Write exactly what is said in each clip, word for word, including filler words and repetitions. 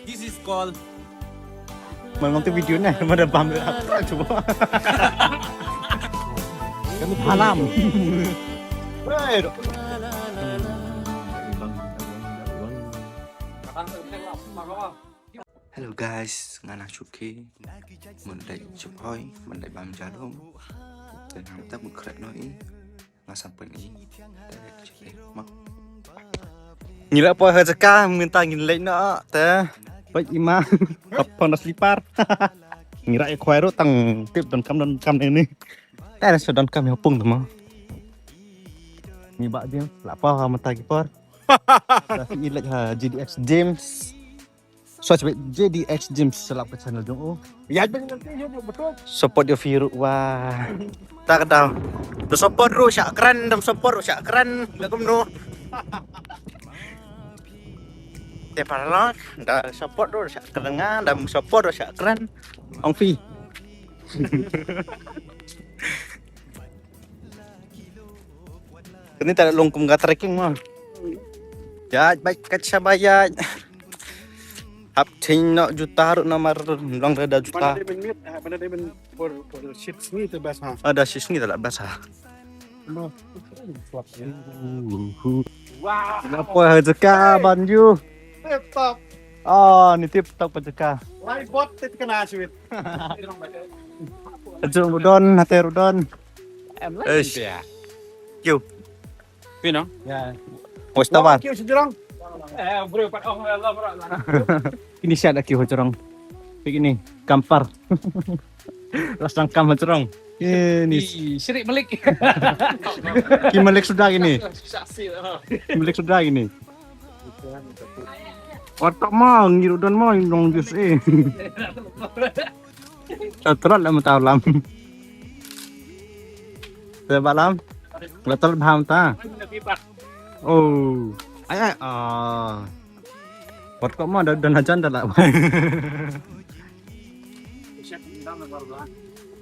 This is called. Memang tu video ni, mana bam dia. Cuba. Halam. Hello guys, nga na shuki. Mun dei chupoi, mun dei bam jarum. Dan hang tak mun kret no i. Nga sampai ni. Ngi la poi ha jaka mynta ngin leit noh te. Peit i ma. Ka phong da slipar. Ngi la ïa khwai ruh tang tip donkam donkam ne ni. Te sa donkam ïa pung te mo. Ngi ba James la poi ha mynta ki por. Sa ngi leit ha J D X James. So, sha J D X James, sa lap ka channel jong u. Ïa, betul. Support ïa phi ruh, wah. Ta ka daw. Da support ruh sha kren, da support ruh sha kren. Nga kumno. Te paralok, da support ruh sha kren nga, da support ruh sha kren. Ong phi. Kane ta long kum ka trekking mo. Ïaid bike kat shaba ïaid. Hap thing noh juta ruh namar long da juta. Mana dia min mit, ah, mana dia min por, por shit sngi tu bas ha. Ada shit sngi tu lah bas ha. Wah. Kenapa ha jaka ban ju? Tip top. Oh, ni tip top ha jaka. Lai bot tip kena sweet. Ajo udon, hate udon. Em lah. Eish. Yo. Pino? Ya. Wes tawar. Kiew sejrong. Eh, bro, pat ong Allah, bro. Ini siat aki hojrong. Begini, kampar. Las tangkam hojrong. Ini. Ih, Syirik Malik. Ki Malik sudah ini. Saksi, oh. Malik sudah ini. Otak ma, ngiru don ma, nong jus eh. Terus lah mata lam. Te ba lam. La tal bham ta. Oh. Ai ai. Ah. Wat ko ma da dan hajan da la.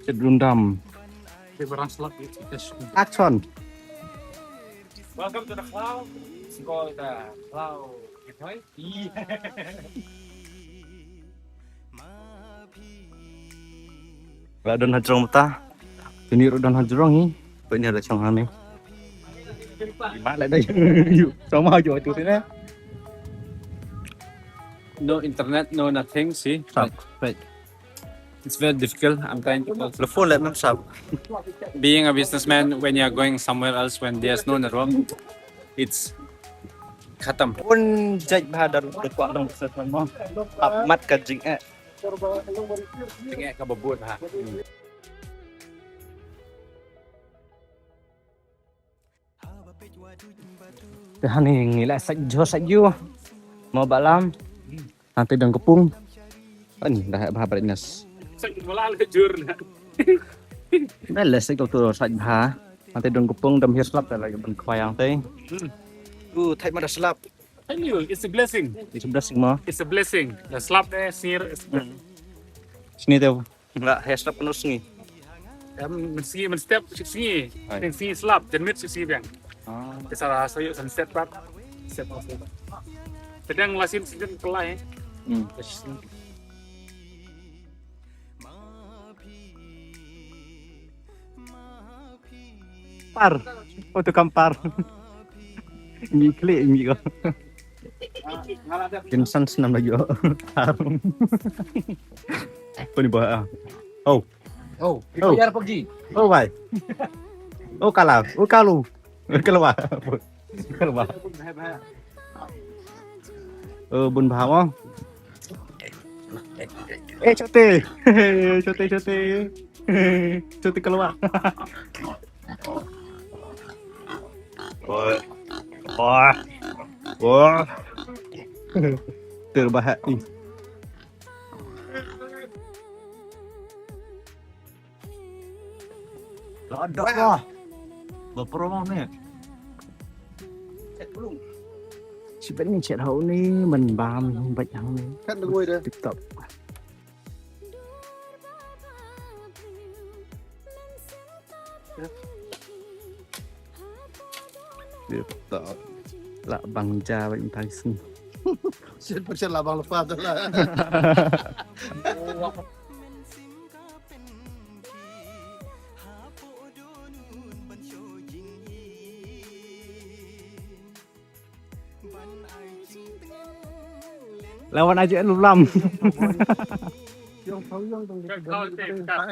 Chet rundam. Action. Welcome to the cloud. It's called the cloud. La don hajrong mata. Ini ruh don hajrong ni. Banyak ada chong hani. Di mana dah? Yuk, sama aja itu sini. No internet, no nothing, see. Stop. Right. It's very difficult. I'm trying to call. The phone let them stop. Being a businessman, when you're going somewhere else, when there's no network, it's khatam. Phone jait bha dar da kwah dong sa mo. Ap mat ka jing eh. Jing eh ka babut ha. Te hani ngi la sait jhur sait ju. Mo ba lam. Hangtei dong ka pung. Ani dah ba brightness. Sait wala le jhur na. Dah le sait ko tu sait bha. Hangtei dong ka pung dam hiar slap dah la ban khwai hangtei. Tu thait ma da slap. Tell you, it's a blessing. It's a blessing mo. It's a blessing. The slap there, sir. Sini tu. Nga he slap penuh sngi. Em, sngi mynstep sngi. Ai. Sngi slap, jan mit sngi biang. Ah. Te sa la sa ïoh sunset pat. Set off. Tedang lasin season kelai. Hmm. Par. Oh, tu kampar. Ngi klik ngi ko. Insan senam lagi. Harum. Apa ni bah? Oh. Oh, oh. Bayar pergi. Oh, bhai. Oh, kalau. Oh, kalau. Keluar. Keluar. Oh, bun bah mo. Eh, chote. Chote, chote. Chote keluar. Wah. Wah. Wah. Terbahak ni. Lah ada lah. Berpromo ni. Chat belum. Sibet ni chat hau ni men bam baik yang ni. Kan tunggu dia. TikTok. Laptop. Lah bang ja bang tai sini. Sien pyrshah la bang lepas tu lah. Lawan aja lu lam.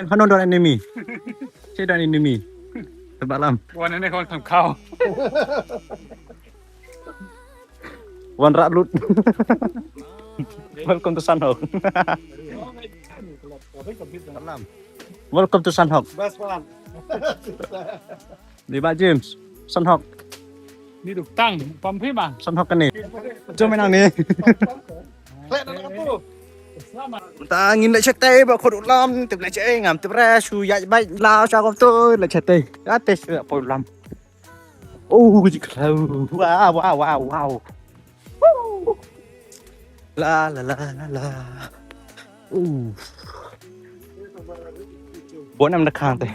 Hano don enemy. Che don enemy. Tebak lam. Wan ini kawan kau. Wan Rak Lut. Welcome to Sanhok. Welcome to Sanhok. Best one. Di ba James, Sanhok. Ni duk tang, pam phi ma. Sanhok kane. Jom menang ni. Klet na aku. Ta ngin leit shatei ba khot u lam, tip leit shatei ngam tip re, shu ïaid bike la sha kop tu leit shatei. Ate shu poi u lam. Oh, ji khlau. Wow, wow, wow, wow. Woo. La, la, la, la, la. Uh. Bon am da khang te.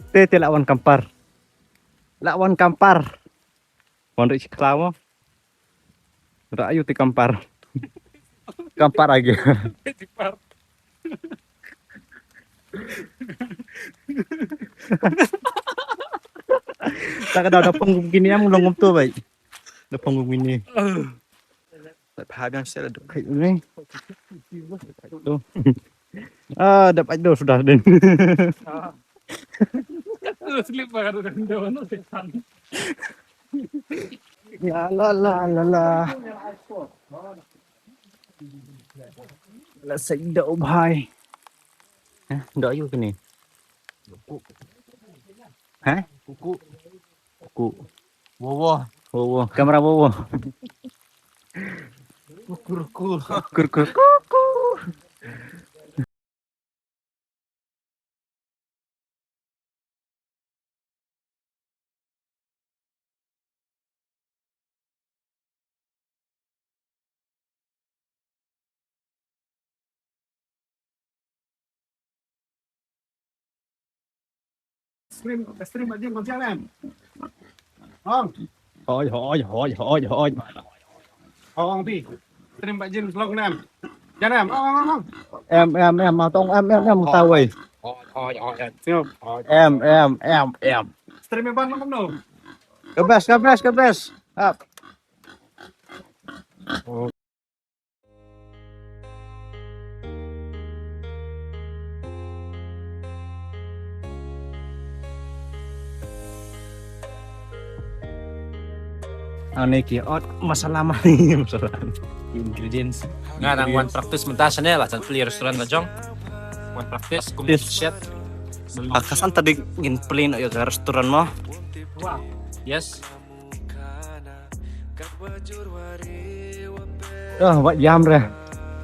Te, te la wan kampar. La wan kampar. Wan ri shi khlaw mo. Ra ayu ti kampar. Kampar agi. Tak ada, ada punggung gini yang melonggom tu baik. Ada punggung gini. Tak paham yang saya ada kai ni. Tu. Ah, dapat itu sudah din. Slip baru dan daun tu setan. Ya la la la la. La sai da u bhai. Hah, da ayu kini. Hah? Kuku. Kuku. Wowo. Wowo. Kamera wowo. Kuku kuku. Kuku kuku. Stream, stream aja macam mana? Hoi, hoi, hoi, hoi, hoi. Hong pi. Stream ba jin vlog nem. Jangan, hong, hong, hong. Em, em, em, ma tong em, em, em, ta wei. Hoi, hoi, hoi, hoi. Em, em, em, em. Stream ban makan no. Ke best, ke best, ke best. Up. Ani ki ot masala mani masala. Ingredients. Nga nang wan practice mynta shane la chan pli restaurant la jong. Wan practice kum chef. Ka san tadi ngin pli na ya restaurant mo. Yes. Oh, wat jam re.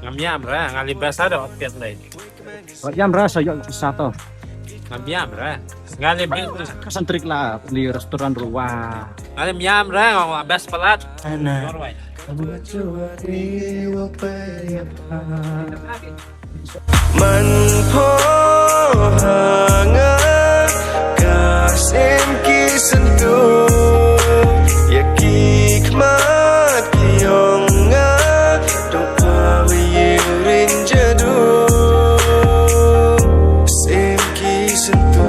Ngam jam re, ngali best ada outfit lai. Wat jam re sa yok sa to. Ngam jam re. Ngali best. Ka san trik la di restoran ruwa. Ngali jam re, ngam best palat. Ana. Man pho ha nga ka siem ki syntu ïa ki khmat ki ong nga dong pa wi ring jadu siem ki syntu.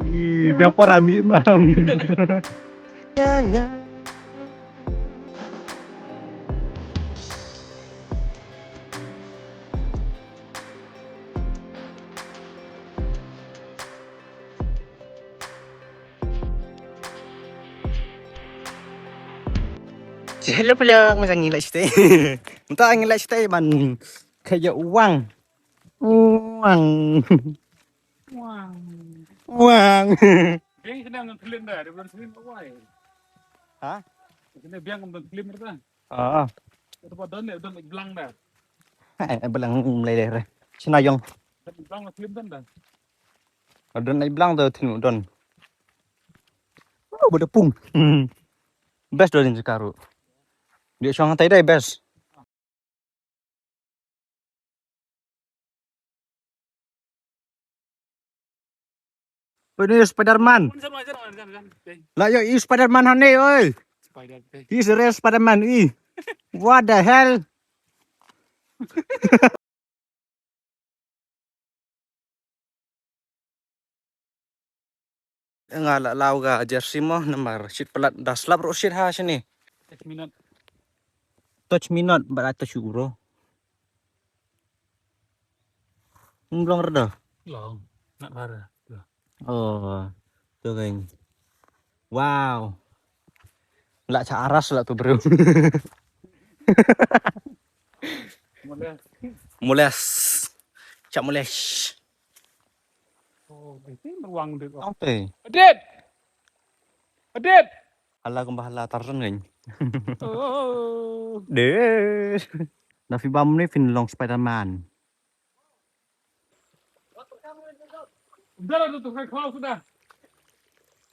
Ih, biang para mi mam. Hello, hello, masa ngi la stay. Mynta ngi la stay ban khaja wang. Wang. Wang. Wang. Biang kena ngan kelim dah, dia belum kelim apa ai? Ha? Kena biang ngan kelim dah. Ah. Itu pada ni, udah blang dah. Eh, blang mlei deh. Sina yong. Blang kelim dah. Udah naik blang tu, tin udah. Oh, udah pung. Best dah ni sekarang. Dia shong tai dai best. Oi, ni Spider-Man. Lah, yo, i Spider-Man hangne, oi. Spider, eh. He's a real Spider-Man, i. What the hell? Nga la law ka jersey mo, namar shit palat da slap ruh shit ha shini. Touch me not. Touch me not, but I touch you, bro. Ngi long rda. Long. Ngat bara. Oh, tu kan. Wow. La cha aras la tu, bro. Mules. Mules. Cha mules. Oh, ini ruang dia. Oke. Adit. Adit. Ala kumba ala Tarzan kan. Oh. Deh. Nafi bam ni fin long Spider-Man. Dah lah, tutup kai kau sudah.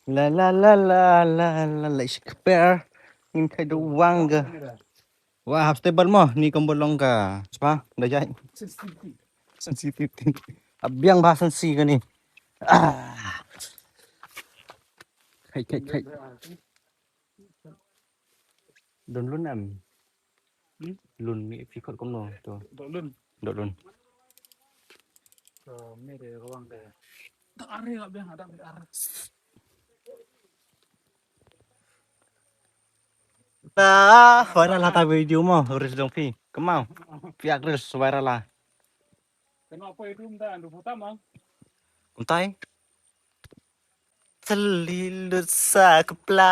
La la la la la la la, ich kper. Ngin kai do wang ga. Wah, hap stable mo, ni kumba long ka spa da jai. Sensitivity. Sensitivity. Abiang ba sensi ka ni. Ah. Kai kai kai. Don lun em. Hmm? Lun ni phi khot kumno tu. Dok lun. Dok lun. To me de ruang de. Tak are ka biang ada me are. Ta viral la ta video mo, reels dong phi. Kemau. Phi ak reels viral la. Kena apa itu minta anda putar mang? Untai. Teli lut sa kepla.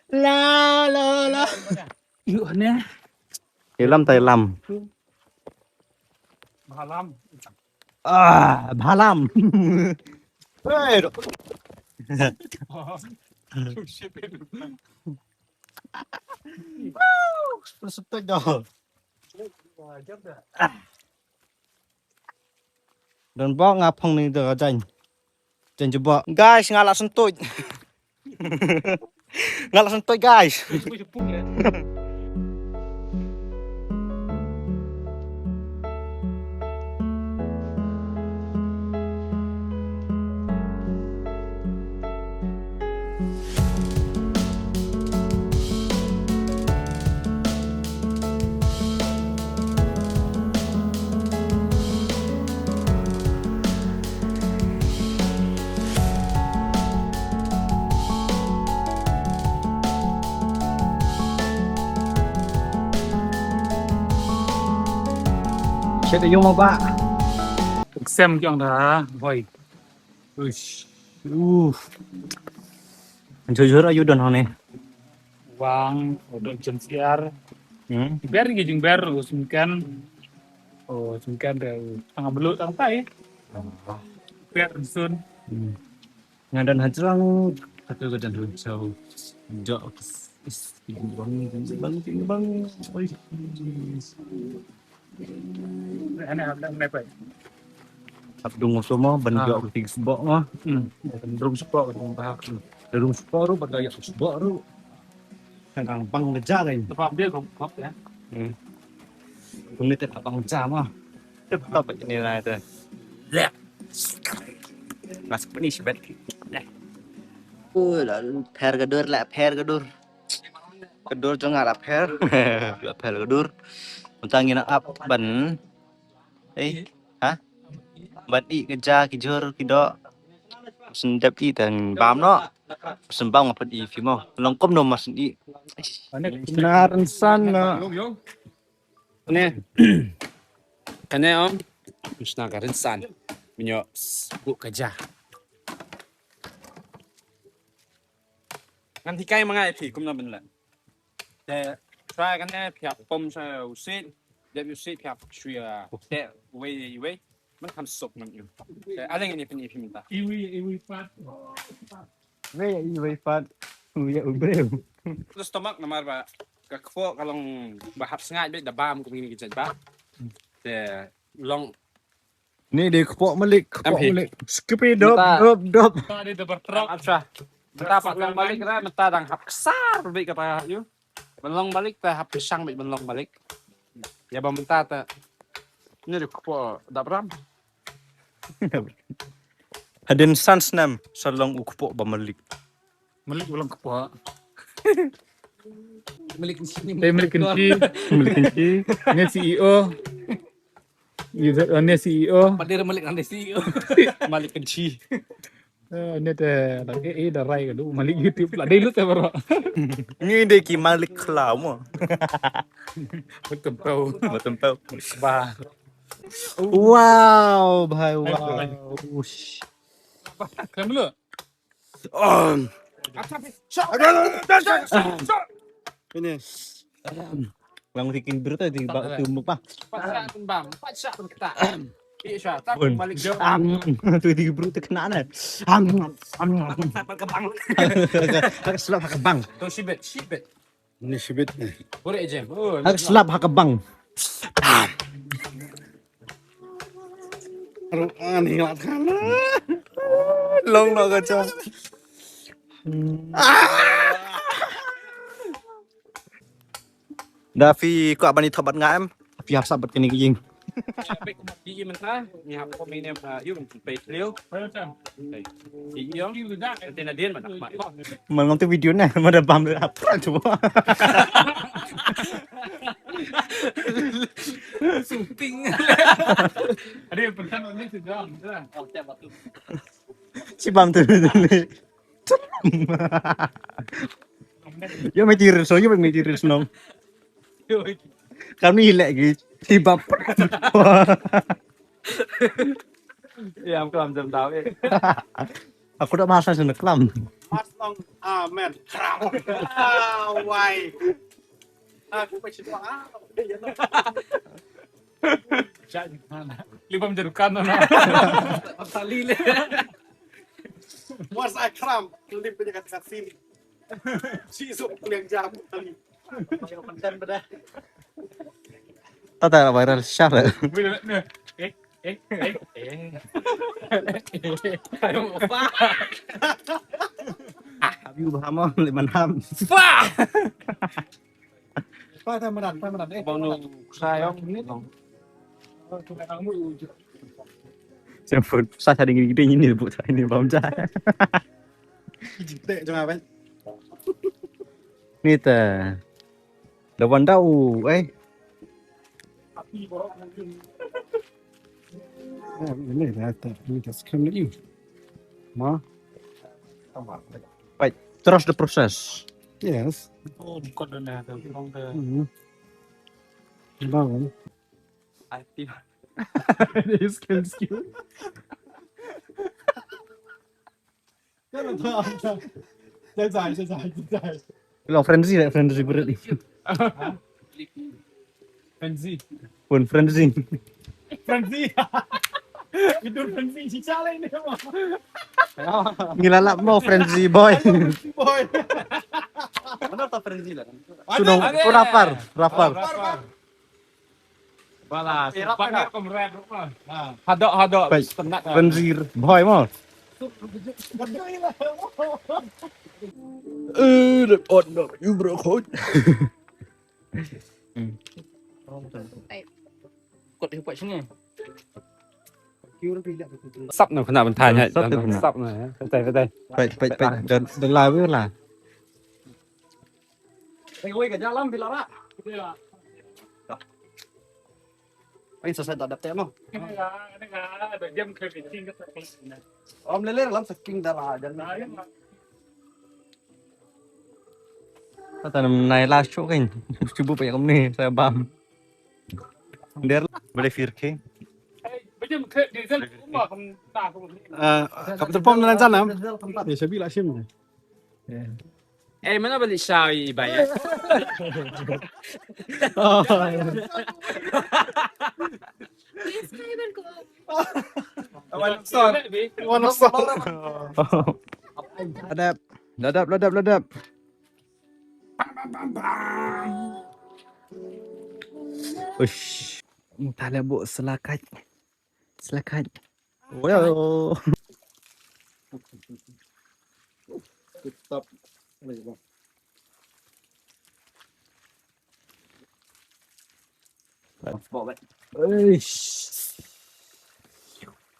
La la la. Yuk ne. Ilam tai lam. Malam. Ah, malam. Hei, dok. Shit, itu. Terus dah. Don bok nga phong ni da jan. Jan jebok. Guys, nga la sentut. Nga la sentut, guys. Shet yung mo ba. Sem kyong da boy. Ush. Uh. Jujur ayu don hone. Wang, odon chen siar. Hmm. Ber ngi jing ber, u sumken. O sumken de, tang belu tang tai. Ber sun. Hmm. Nga don hajrang, satu ka don hajrang. Jok, is, is, bang, bang, bang, bang. Oi. Hap dung semua ban jok tiga sebok mah. Hmm. Ban dung sebok, dung bahak. Dung sebok tu ban jok sebok tu. Kan bang kejar kan. Sebab dia kau kau ya. Hmm. Kuni tak abang jam ah. Tetap ini lah itu. Mas penis bet. Oh, lalu pher gadur lah, pher gadur. Ka dur jong nga la pher. La pher ka dur. Mynta ngi nang ap ban. Eh, ha? Ban ih ka ja ki jhur ki doh. Shen dep ih tang bam noh. Shen bam nga pat ih phi mo. Long kumno ma shen ih. Snar insan na. Ne. Kane om. Snar ka rinsan. Mynta buh ka ja. Ngan hikai ma nga ïa phi kumno ban leh. Te try kane phi hap pom sa u sit, dep u sit phi hap shuwa te wei wei. Man kham sop ngam ïu. Te ale ngin ïa phi mynta. Iwi iwi pat. Wei iwi pat. Wei u breu. Terus tomak namar ba ka kpoh ka long ba hap sngaid bit da bam kum ngi ki jait ba. Te long Ni dei kpoh malik, kpoh malik. Skippy dop dop dop. Tadi da bertrok. Acha. Mynta pat long malik ra mynta dang hap ksar bik kata yu. Ban long malik ta hap pisang bik ban long malik. Ïa ba mynta ta. Ni dei kpoh dap ram. Hadien san snem sa long u kpoh ba malik. Malik u long kpoh. Malik Kynshi. Malik Kynshi. Malik Kynshi. Ni C E O. Ni C E O. Padir Malik nanti C E O. Malik Kynshi. Eh, ni te lagi eh da rai ka du Malik YouTube lah dei lu te bro. Ni dei ki Malik khlaw mo. Betul tau. Betul tau. Bah. Wow, bhai wow. Ush. Kan dulu. Ini. Lang rikin berut tadi ba tu muka. Paksa pun bang, paksa pun kita. Iya sya, tak balik jauh. Am, tu di berut tu kena na. Am, am. Paksa pun kebang. Paksa pun kebang. Tu sibet, sibet. Ni sibit ni. Boleh je. Oh, harus lap ha ka bang. Aduh, ah, ni ngat kan. Long no ka cha. Da phi kwah ban ïathoh bad nga em? Phi hap sah bad kane ka ïing. Peit kumba phi mynta, ngi hap kum ine, uh, ïu, peit liu. Peit ïu. Nanti nadien mana mat. Man ngam tu video na, mana bam le ap. Cuba. Syuting. Ada yang pernah ni sudah. Oh, siapa tu? Si bam tu ni. Ïa material song, ïa material song. Kami lek gi tiba. Ïa am klam jam tau eh. Aku dah masa sana klam. Mas long amen. Kram. Ah, wai. Aku pasti doa. Libam jarukan na. Tali le. Muas ai kram, kelip punya kata kat sini. Si isuk kuliang jam tali. Ayo konten pada. Tata viral share. Eh, eh, eh, eh. Ayo apa? Ah, abi ubah mo, liman ham. Wah! Bang nu ksai ong. Sempur sa sa ding ding ni bu sa ni bam ja. Te jong apa? Ni te. Da wan da u eh. Oh, ini dah tak. Ini dah scam lagi. Ma. Right, trust the process. Yes. Oh, bukan dah dah. Hmm. Bang. Ati. Skill, skill. Jangan, jangan, jangan. Jangan, jangan, jangan. Lo frenzy lah, frenzy berat ni. Frenzy. Pun frenzy. Frenzy. Itu frenzy si calai ni mah. Ngilalap mo frenzy boy. Frenzy boy. Mana tak frenzy lah? Sudah, sudah rapar, rapar. Rapar. Bala, eh, rap kan? Hadok, hadok. Baik. Frenzy boy mo. Eh, that hot dog, you bro, hot. Kot di kuat sini. Sap na kena bentai. Sap na, sap na, ya. Betai, betai. Baik, baik, baik. Dan, dan lawa lah. Ai, sa sa da dap te mo. Om lele lam saking da la jan. Kata nam nai la shu kan. Cuba pa yak ni sa bam. Der boleh fir ke. Ah, kap terpom na jan am. Ni sabi la sim. Eh, mano ba leit shaw ïa i Bai ïa? Wan sor. Wan sor. Ladap. Ladap, ladap, ladap. Uish. Muta le bu selakait. Selakait. Wow. Stop. Eish.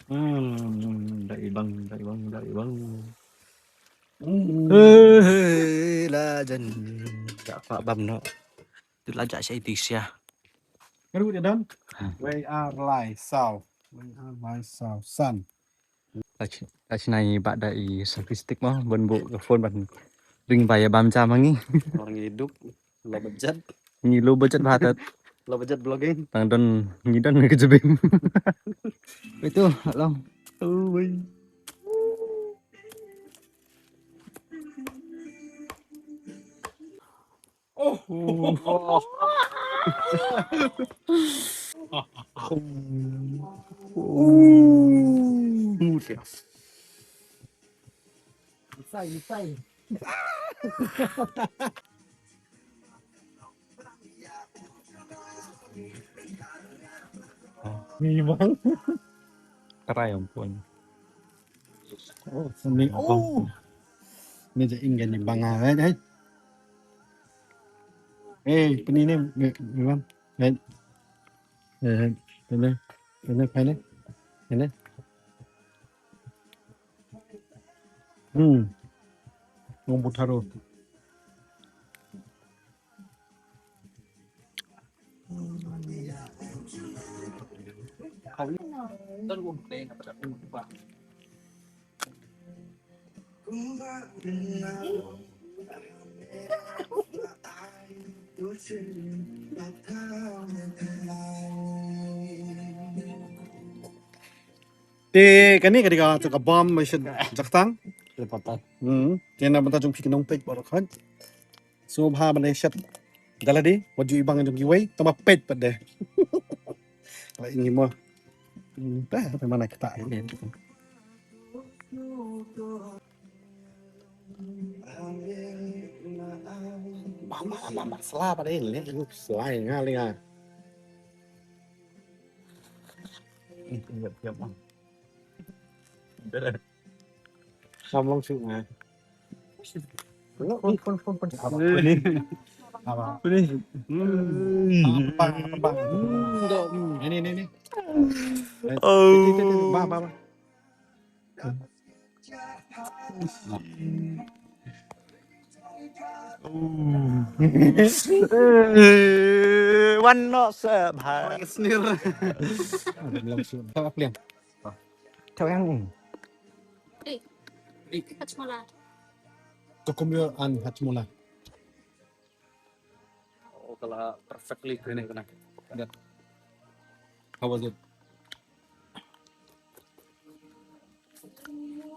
Hmm, dai bang, dai bang, dai bang. Hmm. Hei, la jan. Tak apa bam no. Tu la jak syai ti sia. Kan udah done? Wei ar lai saw. Wei ar lai saw san. Ka shi-, ka shnai ba da i selfie stick mo, ban buh ka phone ban ring ba ïa bam jam ha ngi. Ngi duk, low budget. Ngi low budget ba hatat. Low budget vlogging. Tang don, ngi don ka jebim. Itu, long. Oh, wei. Oh. Smooth, ya. Misai, misai. Ni bang. Try, ampun. Oh, ni, oh. Ni je inggan ni bang ah, eh, eh. Eh, peni ni, ni, ni bang. Eh. Eh, eh, peni, peni, peni. Peni. Hmm. Ngombu taro. Te kane ka dei ka, ka bam ba shet jaktang. Hmm. Te na bynta jong phi ki nongpeit baroh khoit. Sngewbha ban leit shet da lade, wat ju i bang jong kiwei, tang ba peit pat de. Ka la ïa ngi mo. Hmm, ta, ta mana kita. Bam, bam, bam, bam, sla pat de, le, sla nga le nga. Ïap, ïap, bang. Sam long shu nga. Phone, phone, phone, phone. Apa? Apa? Apa? Hmm. Apa, apa, apa? Hmm, dok. Ini, ini, ini. Oh. Ba, ba, ba. Oh. Eh, wan no se bha. Snir. Langsung. Apa yang? Tau yang ni. Eh, Hajmola. Kokomyo and Hajmola. Oh, ka la perfectly clean kane. Yeah. How was it?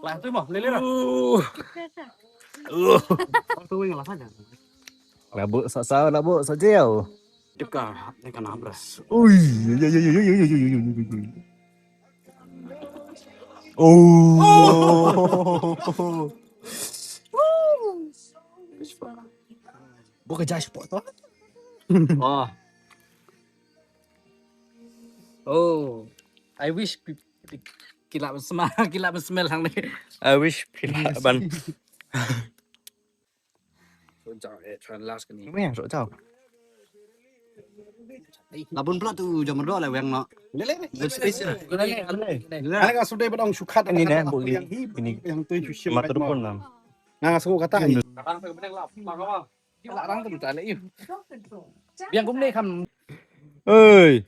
Lah tu mo, lele lah. Uh. Uh. Waktu wing lah saja. Labu sa sa, labu sa jeo. Dekat, dekat nabras. Ui, ya, ya, ya. Oh. Bukan judge pot tu. Oh. Oh. I wish ki, ki, ki la smell, ki la smell hang ni. I wish ki la ban. Soh jaw, eh, try last kane. Meh, soh jaw. La bun pla tu jam ro la weng no. Le, le, le. Let's face it. Le, le, le. Ala ka sudah bad ong shu khat. Ini deh, bu ini. Ini. Yang tu shu shim. Mata dukun nam. Nga sngew kata. Katang sa ka bneng la, ma ka wa. La rang tu ta le yu. Biang kumne kham. Oi.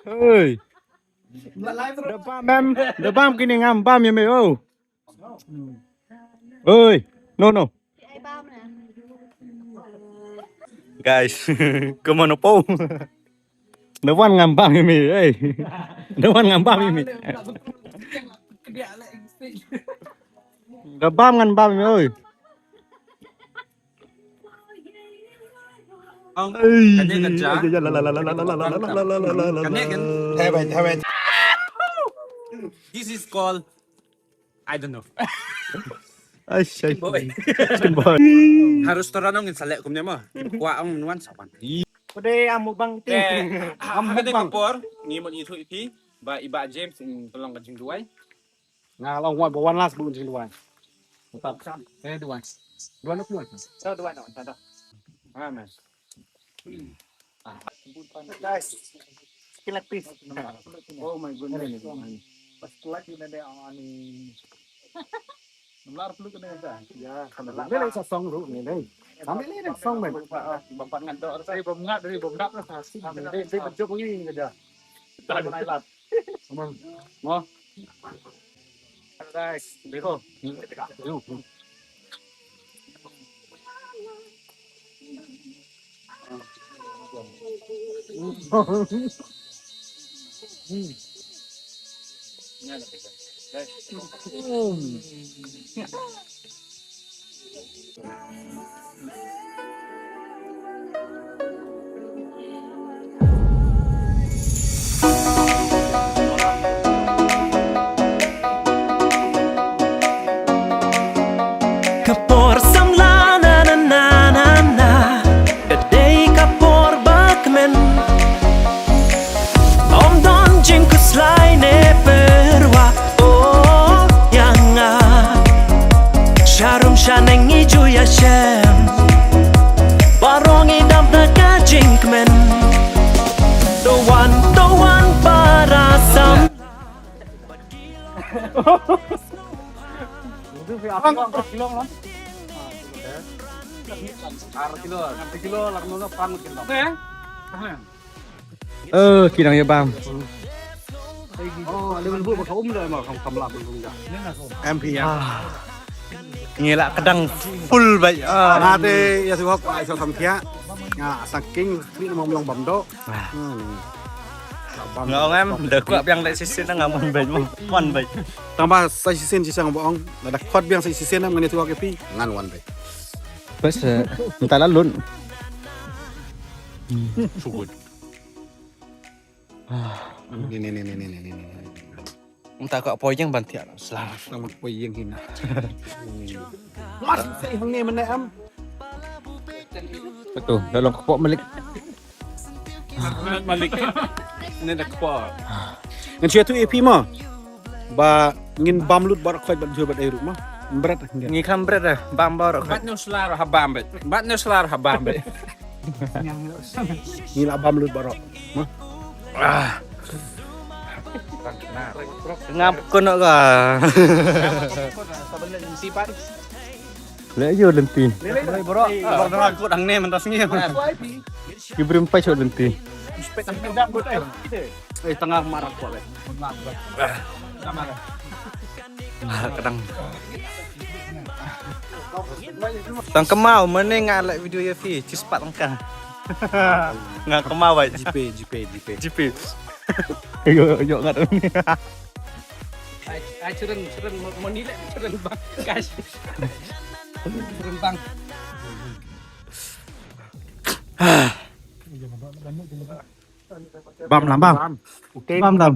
Oi. Da bam em, da bam kine ngam bam ïa me, oh. Oi, no, no. Guys, come on, po. Da wan ngam bam ïa me, oi. Da wan ngam bam ïa me. Da bam ngan bam ïa me, oi. Ong, kane kan ja. Kane kan. This is called, I don't know. Ai, chicken boy. Chicken boy. Harus torang ong in select kumne mo. Kwa ong nuan sawan. Khublei, am mukbang ti. Am mukbang. Kane ka por ngi mut ngi thuh ïa phi ba i Bah James in pynlong ka jingduwai. Nga long wan ba wan last bu jingduwai. Tap. Eh, duwai. Duwai nuk duwai. Sa duwai nuk. Sa duwai. Amen. Guys, skin like this. Oh my goodness. Pas kuat di nade ani. Nular peluk kena sa. Ya, kalau ni lah sa song ru ni ni. Ambil ni song man. Bang ngador sa. Bang ngador, bang dap lah sa. Dia dia jump ni ni aja. Tak ada lat. Mo. Guys, bego. Ka por samla na na na na na. Ka dei ka por ba kmen. Ym don jingkhuslai ne pyrwa. Oh, ïa nga. Sharum shaneng ngi ju ïashem. Baroh ngi dap da ka jingkmen. To wan, to wan para sam. Ar kilo, ar kilo, ar kilo. Eh, ki nang ïa bam. Oh, ada bulu ba ka um da ma kam kam la bulu da. M P ya. Ngi la ka dang full bait. Ah. Nga te ïa shu hok, ïa shu sam kia. Nga la saking kri na mong long bam do. Ah. Hmm. Nga ong em, da kwah biang da shisien nga mon bait mo. Mon bait. Tang ba sa shisien shisien ba ong, da khot biang sa shisien ngan ïa shu hok ïa phi, ngan wan bait. Bas, eh, nta la lut. So good. Ni ni ni ni ni ni ni. Nta ka poi jeng ban thiah sla. Nang poi jeng hina. Mar sai hangne mane am. Betul, dalam kepok malik. Malik. Ni da kepok. Ngan share tu A P ma. Ba ngin bam lut baroh khoit bad jubab dei ruh ma. Bret. Ngi kham bret dah, bam baroh khoit. Bat nuslar ha bam bet. Bat nuslar ha bam bet. Ngi la bam lut baroh. Ma. Ah. Ngap kono ka. Le yo lenti. Le baroh. Baroh kut hangne mentas ngi. Ki brim pai shot lenti. Eh, tengah marah kok le. Ah, kadang. Tang kemau mane nga like video ïa phi, cheese pat tang ka. Nga kemau bai. G P, G P, G P. G P. Yo yo ngat. Ai ai children children money le children bang. Guys. Children bang. Bam lam bam. Bam lam.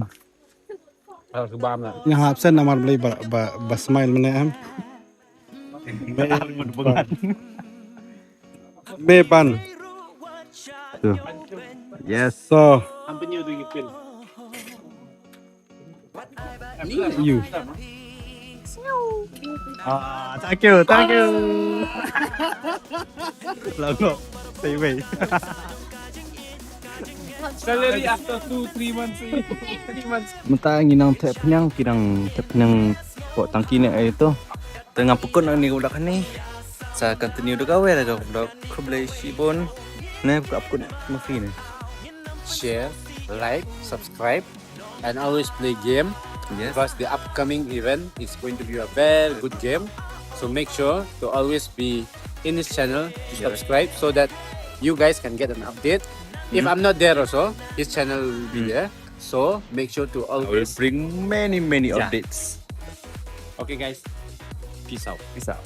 Harus bam lah. Nga hap sen namar beli ba ba, ba smile mane em. Me ban. Tu. Yes. So. Continue to you feel. You. Ah, thank you, thank you. Lagu. Stay away. Salary after two, three months. Three months. Mynta ngi nang thep pynïang, ki nang thep pynïang pok tangki ne ai to. Te nga pukut na ni udak ni. Sa continue da ka wei da ka vlog. Khublei shibun. Ne ka pukut ma phi ne. Share, like, subscribe, and always play game. Yes. Because the upcoming event is going to be a very good game. So make sure to always be in his channel to subscribe so that you guys can get an update. If I'm not there also, his channel will be there. So make sure to always bring many, many updates. Okay, guys. Peace out. Peace out.